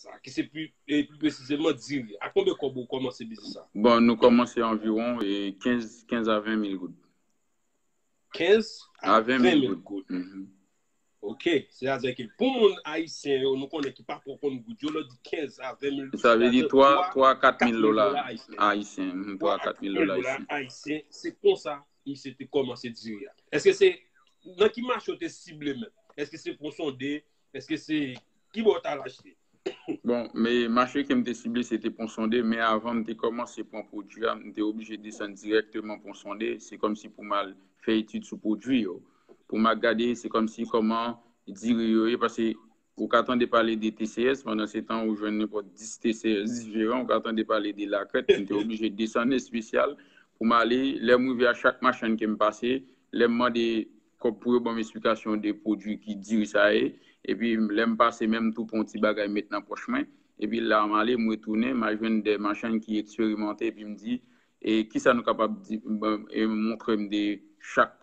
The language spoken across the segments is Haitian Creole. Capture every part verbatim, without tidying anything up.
sa, ki se pli, e pli presizeman diri. A konbyen kòb ou kòmanse biznis sa? Bon, nou kòmanse anviwon e kenz, kenz a ven mil goud. Kenz a ven mil goud. Ok, sètadi ke pou moun ayisyen yo, nou konnen ki pa twò konn goud yo, lè di kenz a ven mil goud, sa vle di twa, twa a kat mil dola ayisyen. Twa a kat mil dola ayisyen. Se konsa misye te kòmanse diri a. Èske se nan ki mache w te sible menm? Èske se Pon Sonde? Èske se ki bò w t al achte? Bon, men mache ke m te sible se te Pon Sonde, men avan m te kòmanse pran pwodui a, m te oblije desann dirèkteman Pon Sonde. Se kòmsi pou m al fè etid sou pwodui yo. Pou m al gade, se kòmsi kòman diri yo ye, paske ou ka tande pale de T C S, pandan se tan ou jwenn nenpòt dis T C S diferan, ou ka tande pale de lakrèt, m te oblije desann espesyal pou m ale, lè m rive a chak machann ke m pase, lè m mande kòb pou yo ban m esplikasyon de pwodui ki diri sa ye, epi lè m pase menm tou pran yon ti bagay met nan pòch mwen, epi la m ale, m retounen, m al jwenn de machann ki eksperimante, epi m di, e kisa nou kapab di, ban- e montre m de chak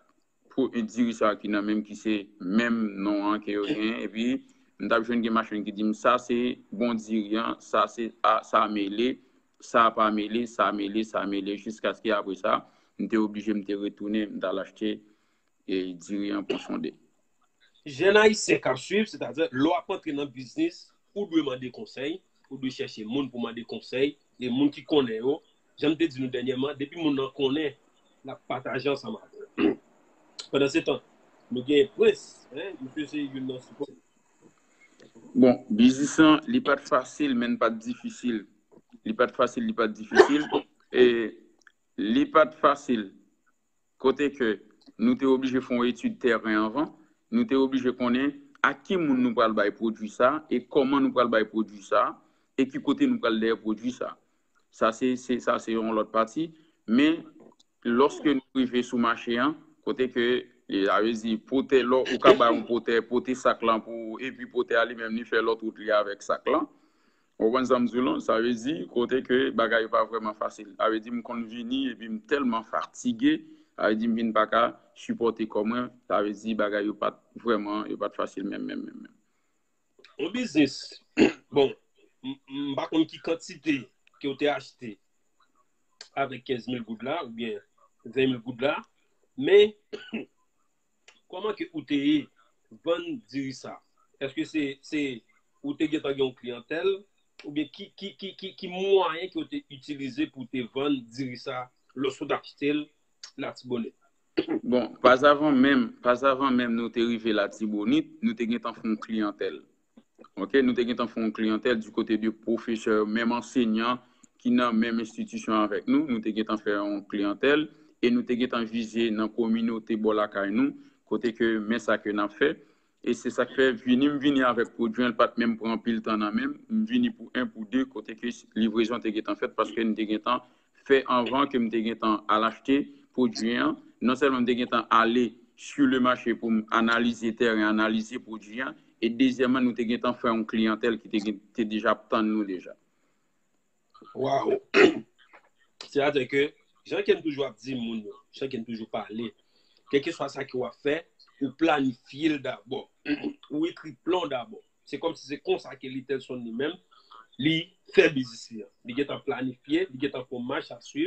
pou diri sa ki nan menm ki se menm non an ke yo genyen, epi m t ap jwenn gen machann ki di m sa se bon diri an, sa se a, sa mele, sa pa mele, sa mele, sa mele, jiskaske apre sa, m te oblije m te retounen, m t al achte e diri an Pon Sonde. Jèn ayisyen k ap swiv, sètadi lè w ap antre nan biznis, ou dwe mande konsèy, ou dwe chèche moun pou mande konsèy, e moun ki konnen yo, jan m te di nou dènyèman, depi moun nan konnen, l ap pataje ansanm avè w. Pandan se tan, nou gen Prince, hein, misye se youn nan sipò. Bon, biznis lan, li pa t fasil, men li pa t difisil. Li pa t fasil, li pa t difisil. E li pa t fasil. Kote ke nou te oblije fè yon etid tèren anvan, nou te oblije konnen a ki moun nou pral bay pwodui sa e kòman nou pral bay pwodui sa e ki kote nou pral dèyè pwodui sa. Sa se, se, sa se yon lòt pati. Men, lòske nou rive sou mache an, kote ke, e, sa vle di, pòtè, lò, ou ka bay yon pòtè, pote sak lan pou ou, epi pòtè a li menm, li fè lòt wout li avèk sak lan. Ou konprann sa m di w lan? Sa vle di, kote ke bagay yo pa vrèman fasil. Sa vle di, m konn vini, epi m tèlman fatige, sa vle di, m vin pa ka sipòte kò mwen, sa vle di, bagay yo pa t vrèman, yo pa t fasil menm, menm, menm, menm. Yon biznis, bon, m, m pa konn ki kantite ke w te achte avèk kenz mil goud la, oubyen ven mil goud la, men kòman ke ou te ye vann diri sa? Èske se, se ou te gentan gen yon kliyantèl, oubyen ki, ki, ki, ki, ki mwayen ke w te itilize pou w te vann diri sa lòske w t achte l Latibonit? Bon, pazavan menm, pazavan menm nou te rive Latibonit, nou te gentan fè yon kliyantèl. Ok, nou te gentan fè yon kliyantèl di kote de pwofesè, menm ansenyan ki nan menm enstitisyon avèk nou, nou te gentan fè yon kliyantèl e nou te gentan vize nan kominote bò lakay nou, kote ke men sa ke n ap fè. E se sa k fè vini m vini avèk pwodui an, li pa t menm pran anpil tan nan men m, m vini pou en, pou de, kote ke livrezon te gentan fèt paske n te gentan fè anvan ke m te gentan al achte pwodui an. Non sèlman m te gentan ale sur le marché pou m analize tèren, analize pwodui an, e dezyèmman, nou te gentan fè yon kliyantèl ki te, gen- te deja ap tann nou deja. Waw! Sètadi ke, jan ke m toujou ap di moun yo, jan ke m toujou pale, kèlkeswa sa ke w ap fè, ou planifye l dabò. Ou ekri plan w dabò. Se kòmsi se konsa ke Litelson li menm, li fè biznis li an. Li gentan planifye, li gentan fè yon mach a swiv.